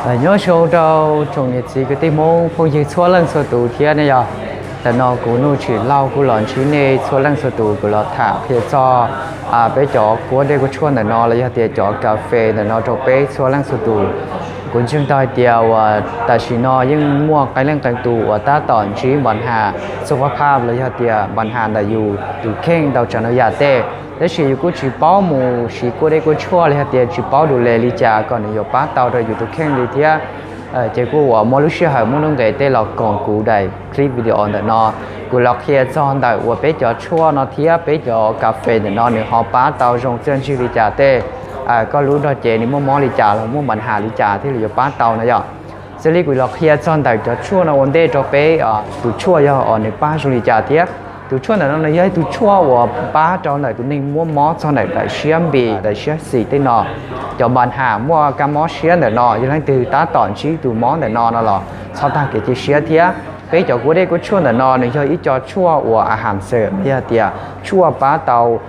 Nyob zoo rau tsoom niam txiv kwv tij Hmoob phooj ywg txhua leej txhua tus thiab ne yog. Ntawm no kuv Nuj Tsim Lauj kuj los ntsib nej txhua leej txhua tus, kuv los tham qhia txog peb cov kua dej kua tshuaj ntawm no los yog tias cov kas fes ntawm no rau peb txhua leej txhua tus. Kuv ntseeg tau hais tias uas tam sim no yeej muaj qee leej qee tus uas tab tom ntsib npam has xu phab phaj los yog tias npam has ntawm yus tus kheej ntau tsav ntau yam tej, tab sis yus kuj tsis paub mus siv kua dej kua tshuaj los yog tias tsis paub du le li cas kom nws yuav pab tau rau yus tus kheej li thiab. Ces kuj uas muaj lub sij hawm muaj nuj nqes tej los koom kuv daim clip video ntawm no, kuv los qhia txog ntawm uas peb cov tshuaj no thiab peb cov kas fes ntawm no nws ho pab tau zoo txiaj ntsig li cas tej, koj lub nrog cev nws muaj mob li cas los muaj npam has li cas thiaj li yuav pab tau no yom. Xws li kuv los qhia txog ntawm cov tshuaj no ua ntej rau peb, tus tshuaj yog uas nws pab zoo li cas thiab. Tus tshuaj ntawm no nws yog ib tug tshuaj uas pab rau ntawm tus neeg muaj mob txog ntawm daim siab npis daim siab xis tej no. Cov npam has muaj kab mob siab ntawm no yog leej twg tab tom ntsib tus mob ntawm no no los txhob tag kev cia siab thiab. Peb cov kua dej kua tshuaj ntawm no nws yog ib co tshuaj uas a has xwm yog tias tshuaj pab tau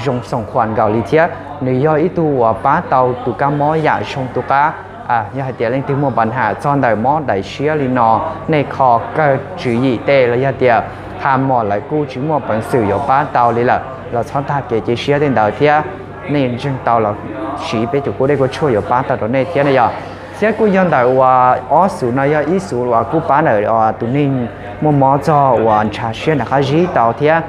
zoo xoom khuam nkaus li thiab nws yog ib tug uas pab tau tus kab mob yam zoo tu qab. Yog hais tias leej twg muaj npam has txog ntawm mob daim siab li no, nej kho kawg tswv yim tej los yog tias ha mom lawv kuj tsis muaj peev xwm yuav pab tau li lawm los txhob tag kev cia siab tej ntawd thiab. Nej ntseeg tau los siv peb cov kua dej kua tshuaj yuav pab tau rau nej thiab ne yog. Thiab kuj yog ntawm uas ob xuv no yog ib xuv uas kuj pab ntawm tus neeg muaj mob txog uas ntshav siab nram qab zib tau thiab.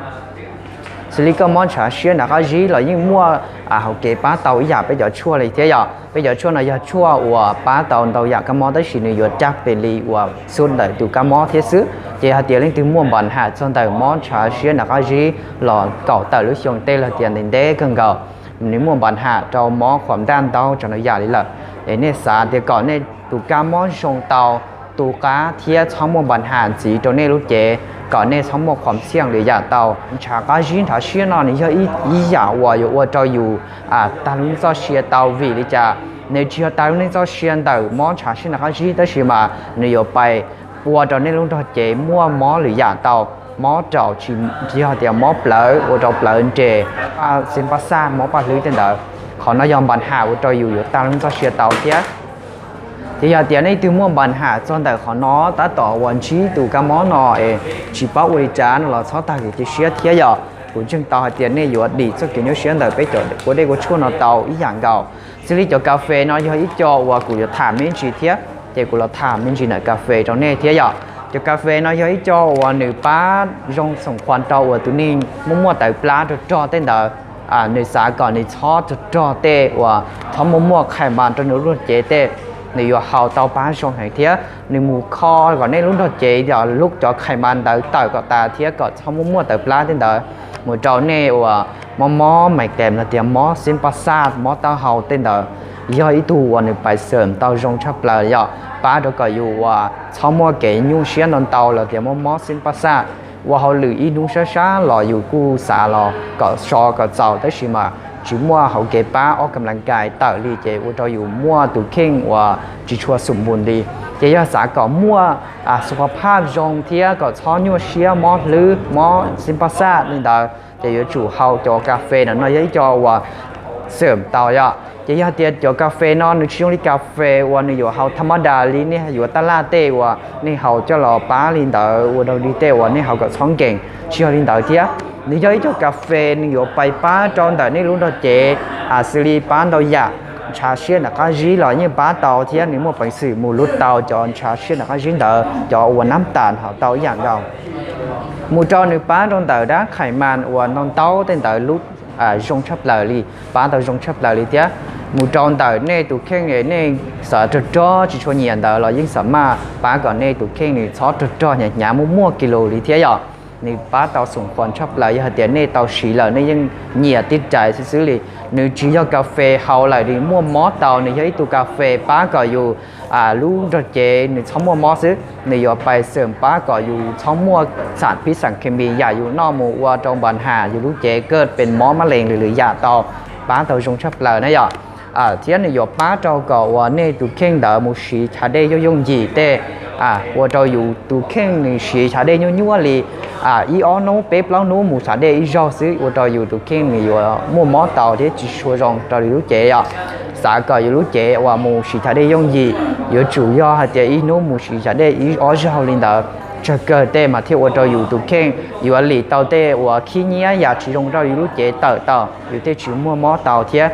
Xws li koj mob ntshav siab nram qab zib los yeej muaj hauv kev pab tau ib yam peb cov tshuaj li thiab yom. Peb cov tshuaj no yog tshuaj uas pab tau ntau yam kab mob tab sis nws yuav caj pes li uas xub ntawm tus kab mob thiab xwb. Ces hais tias leej twg muaj npam has txog ntawm mob ntshav siab nram qab zib los kaum tawm lub xyoo tej los tias ntev ntev kawg nkaus, nws muaj npam has rau mob khuam ntaj ntau tsav ntau yam li lawm, es nej xav tias kom nej tus kab mob zoo tau tu qab thiab txhob muaj npam has ntxiv rau nej lub cev, kom nej txhob muaj khuam xiaj lwm yam tau. Ntshav qab zib ntshav siab no nws yog ib yam uas yuav ua rau yus tag lub neej txoj sia tau. Vim li cas? Nws tsis yog tag lub neej txoj sia ntawm mob ntshav siab nram qab zib tab sis mas nws yuav pais ua rau nej lub nrog cev muaj mob lwm yam tau, mob raum tsis yog tias mob plawv ua rau plawv nres, xeeb pab xaj mob paj hlwb tej ntawd. Qhov no yog npam has ua rau yus yuav tag lub neej txoj sia tau thiab. Ces yog tias nej twg muaj npam has txog ntawm qhov no tab tom uas ntsib tus kab mob no es tsis paub ua li cas no los txhob tag kev cia siab thiab yom. Kuv ntseeg tau hais tias nej yuav dim txoj kev nyuaj siab ntawm peb cov kua dej kua tshuaj no tau ib yam nkaus. Xws li cov kas fes no yog ib co uas kuv yuav tham me ntsis thiab, ces kuv los tham me ntsis ntawm kas fes rau nej thiab yom. Cov kas fes no yog ib co uas nws pab zoo xoom khuam rau uas tus neeg muaj muaj tawv plab rog rog tej ntawd. Nws xav kom nws txhob rog rog tej uas txhob muaj muaj khais mas rau nws lub nrog cev tej, nws yuav haus tau pab zoo heev thiab nws mus kho kom nej lub nrog cev lub cov khais mas ntawd tawm kom tas thiab kom txhob muaj muaj tawv plab tej ntawd, mus rau nej uas mob mob mais kem los tias mob xeeb pab xaj mob taub hau tej ntawd, yog ib tug uas nws pais xeem tau zoo tshaj plaws yom, pab rau kom yus uas txhob muaj kev nyuaj siab ntau ntau los tias mob mob xeeb pab xaj, ua hauj lwm ib hnub sab sab los yus kuj xav los kom so kom txaus tab sis mas tsis muaj hauv kev pab ob kam las kais tawm li ces ua rau yus muaj tus kheej uas tsis tshua xum npus li. Ces yog xav kom muaj xu phaj phaj zoo thiab kom txhob nyuaj siab mob hlwb mob xeeb pab xaj li ntawd ces yuav tsum haus cov kas fes no, no yog ib co uas xeem tau yom. Ces yog tias cov kas fes no nws tsis zoo li kas fes uas nws yuav haus thaj mab das li nej yuav taj laj tej uas nej haus coj los pab li ntawd ua rau dig tej uas nej haus kom txhob nkees, tsis yog li ntawd thiab. Nws yog ib co kas fes nws yuav pais pab rau ntawm nej lub nrog cev, xws li pab ntau yam, ntshav siab nram qab zib los yeej pab tau thiab nws muaj peev xwm mus lub tau cov ntshav siab nram qab zib ntawd, cov uas nab tas haus tau ib yam nkaus. Mus rau nws pab rau ntawm dab khais mas uas ntau ntau tej ntawd lub zoo tshaj plaws li, pab tau zoo tshaj plaws li thiab. Mus rau ntawm nej tus kheej nej xav rog rog tsis tshua nyiam ntawd los yeej xav maj pab kom nej tus kheej nws txhob rog rog hnyav hnyav muaj muaj kis lus li thiab yom. Nws pab tau xoom khuam tshaj plaws yog hais tias nej tau siv lawm nej yeej nyiam tib rais xwb xwb li. Nws tsis yog kas fes haus lawm nws muaj mob tau, nws yog ib tug kas fes pab kom yus lub nrog cev nws txhob muaj mob xwb. Nws yuav pais xeem pab kom yus txhob muaj xam phib xam khes mis yam yus noj mus ua rau npas has yus lub cev kawg pes mob mab lees lwm lwm yam tau, pab tau zoo tshaj plaws na yom. Thiab nws yuav pab rau kom uas nej tus kheej ntawd mus siv chav dej yooj yooj yim tej, ua rau yus tus kheej nws siv chav dej nyuaj nyuaj li ib ob hnub peb plaub hnub mus chav dej ib zaug xwb ua rau yus tus kheej nws yuav muaj mob tau thiab tsis tshua zoo rau yus lub cev yom. Xav kom yus lub cev uas mus siv chav dej yooj yim, yuav tsum yog hais tias ib hnub mus siv chav dej ib ob zaug li ntawd, tsawg kawg tej mas thiaj ua rau yus tus kheej yuav lim tau tej uas khib nyiab yam tsis zoo rau yus lub cev tawm tau, yus thiaj tsis muaj mob tau thiab.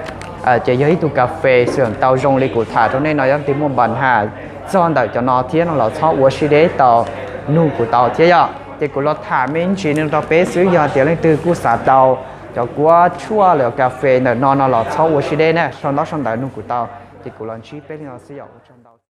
Ces yog ib tug kas fes xwm tau zoo li kuv tham rau nej no, yog leej twg muaj npa nham txog ntawm cov no thiab no los txhob ua siab deb tau, nug kuv tau thiab yom. Ces kuv los tham me ntsis no rau peb xwb, yog tias leej twg kuj xav tau cov kuab tshuaj los kas fes ntawm no no los txhob ua siab deb na, sau ntaub sau ntawv nug kuv tau. Ces kuv los ntsib peb li no xwb yom, ua tsaug ntau.